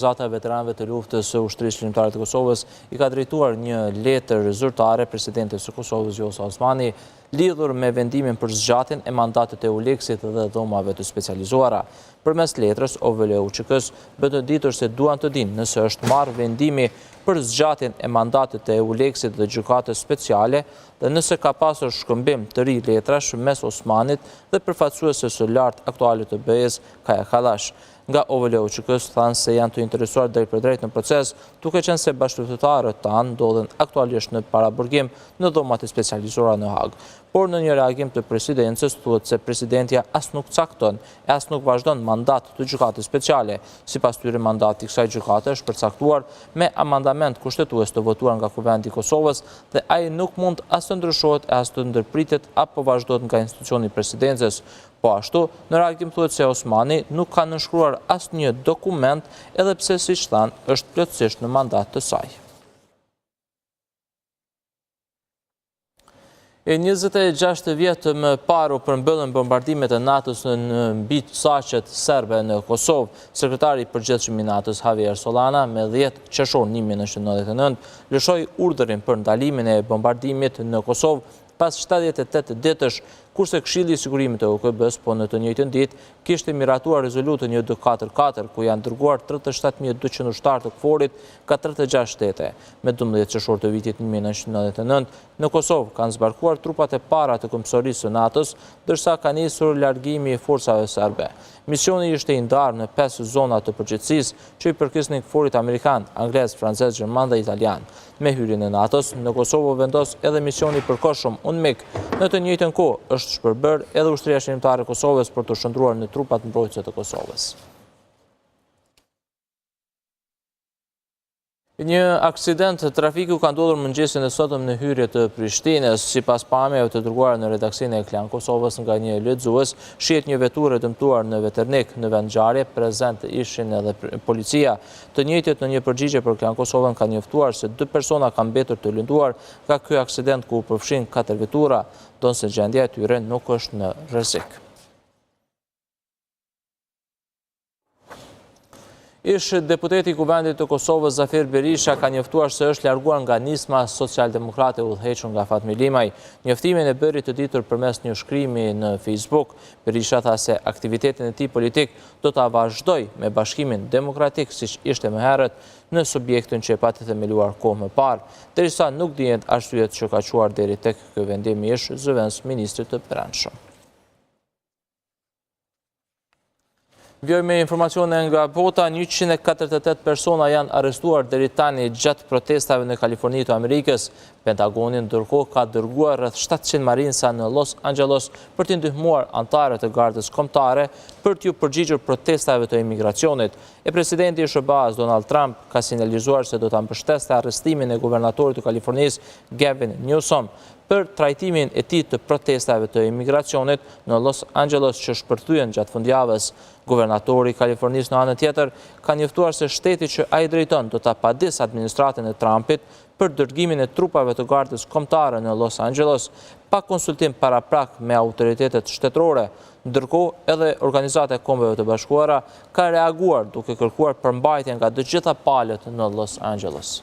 Organizata e Veteranëve të Luftës së Ushtrisë Çlirimtare të Kosovës i ka drejtuar një letër zyrtare presidentes së Kosovës, Vjosa Osmani, lidhur me vendimin për zgjatjen e mandatit të EULEX-it dhe dhomave të specializuara. Përmes letrës, OVL-UÇK-së bën të ditur se duan të dinë nëse është marrë vendimi për zgjatjen e mandatit të EULEX-it dhe Gjykatës Speciale dhe nëse ka pasur shkëmbim të ri letrash mes Osmanit dhe përfaqësueses së lartë aktuale të BE-së, Kaja Kallas. Nga OVL-UÇK-së thanë se janë të interesuar drejtpërdrejt në proces, duke qenë se bashkëluftëtarët tanë ndodhen aktualisht në paraburgim në dhomat e specializuara në Hagë. Por në një reagim të presidencës thuhet se presidentja as nuk cakton e as nuk vazhdon mandat të Gjykatës Speciale. Sipas tyre mandati i kësaj gjykate është përcaktuar me amandament kushtetues të votuar nga Kuvendi i Kosovës dhe ai nuk mund as të ndryshohet e as të ndërpritet apo vazhdohet nga institucioni i presidencës. Po ashtu, në reagim thuhet se Osmani nuk ka nënshkruar asnjë dokument edhe pse siç thanë është plotësisht në mandat të saj. E 26 vjet më parë u përmbyllën bombardimet e NATO-s në mbi caqet serbe në Kosovë. Sekretari i përgjithshëm i NATO-s Javier Solana me 10 qershor 1999 lëshoi urdhërin për ndalimin e bombardimit në Kosovë pas 78 ditësh, kurse Këshilli i Sigurimit të OKB-së po në të njëjtën ditë kishte miratuar rezolutën 1244, ku janë dërguar 37.200 ushtarë të KFOR-it nga 36 shtete. Me 12 qershor të vitit 1999, në Kosovë kanë zbarkuar trupat e para të këmbësorisë së NATO-s, ndërsa ka nisur largimi i forcave serbe. Misioni ishte i ndarë në 5 zona të përgjegjësisë që i përkisnin KFOR-it amerikan, anglez, francez, gjerman dhe italian. Me hyrjen e NATO-s, në Kosovë u vendos edhe misioni i përkohshëm UNMIK. Në të njëjtën kohë, është shpërbërë edhe Ushtria Çlirimtare e Kosovës për t'u shndërruar në trupat mbrojtëse të Kosovës. Një aksident trafiku ka ndodhur mëngjesin e sotëm në hyrje të Prishtinës. Sipas pamjeve të dërguara në redaksinë e Klan Kosovës nga një lexues, shihet një veturë e dëmtuar në Veternik. Në vendngjarje prezent ishin edhe policia. Të njëjtit në një përgjigje për Klan Kosovën kanë njoftuar se dy persona kanë mbetur të lënduar nga ky aksident ku u përfshinë katër vetura, ndonëse gjendja e tyre nuk është në rrezik. Ish deputeti i Kuvendit të Kosovës, Zafir Berisha, ka njoftuar se është larguar nga nisma socialdemokrate e udhëhequr nga Fatmir Limaj. Njoftimin e bëri të ditur përmes një shkrimi në Facebook. Berisha tha se aktivitetin e tij politik do ta vazhdojë me Bashkimin Demokratik siç ishte më herët në subjektin që e pati themeluar kohë më parë, derisa nuk dihet arsyet që ka çuar deri tek ky vendim i ish zëvendësministrit të Brendshëm. Vijojmë me informacione nga bota, 148 persona janë arrestuar deri tani gjatë protestave në Kaliforni të Amerikës. Pentagoni ndërkohë ka dërguar rreth 700 marinsa në Los Angeles për t'i ndihmuar anëtarët e Gardës Kombëtare për t'iu përgjigjur protestave të imigracionit. E presidenti i SHBA-së Donald Trump ka sinjalizuar se do ta mbështeste arrestimin e guvernatorit të Kalifornisë Gavin Newsom për trajtimin e tij të protestave të imigracionit në Los Angeles që shpërthyen gjatë fundjavës. Guvernatori i Kalifornisë në anën tjetër ka njoftuar se shteti që ai drejton do ta padisë administratën e Trumpit për dërgimin e trupave të Gardës Kombëtare në Los Angeles, pa konsultim paraprak me autoritetet shtetërore. Ndërkohë, edhe Organizata e Kombeve të Bashkuara ka reaguar duke kërkuar përmbajtje nga të gjitha palët në Los Angeles.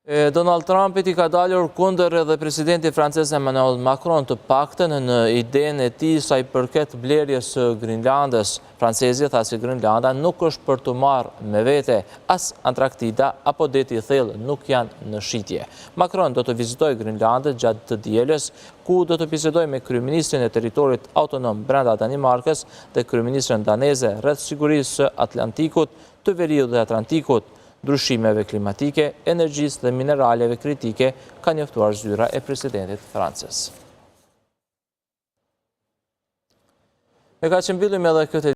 E Donald Trumpit i ka dalur kundër edhe presidenti francez Emmanuel Macron të paktën në idenë e tij sa i përket blerjes së Grinlandës. Francezi tha se Grinlanda nuk është për t'u marrë me vete, as Antarktida apo deti i thellë nuk janë në shitje. Macron do të vizitojë Grinlandën gjatë të dielës, ku do të bisedojë me kryeministrin e territorit autonom brenda Danimarkës dhe kryeministren daneze rreth sigurisë së Atlantikut, të Veriut dhe Atlantikut, ndryshimeve klimatike, energjisë dhe mineraleve kritike, ka njoftuar zyra e presidentit francez. Me kaq e mbyllim edhe këtë.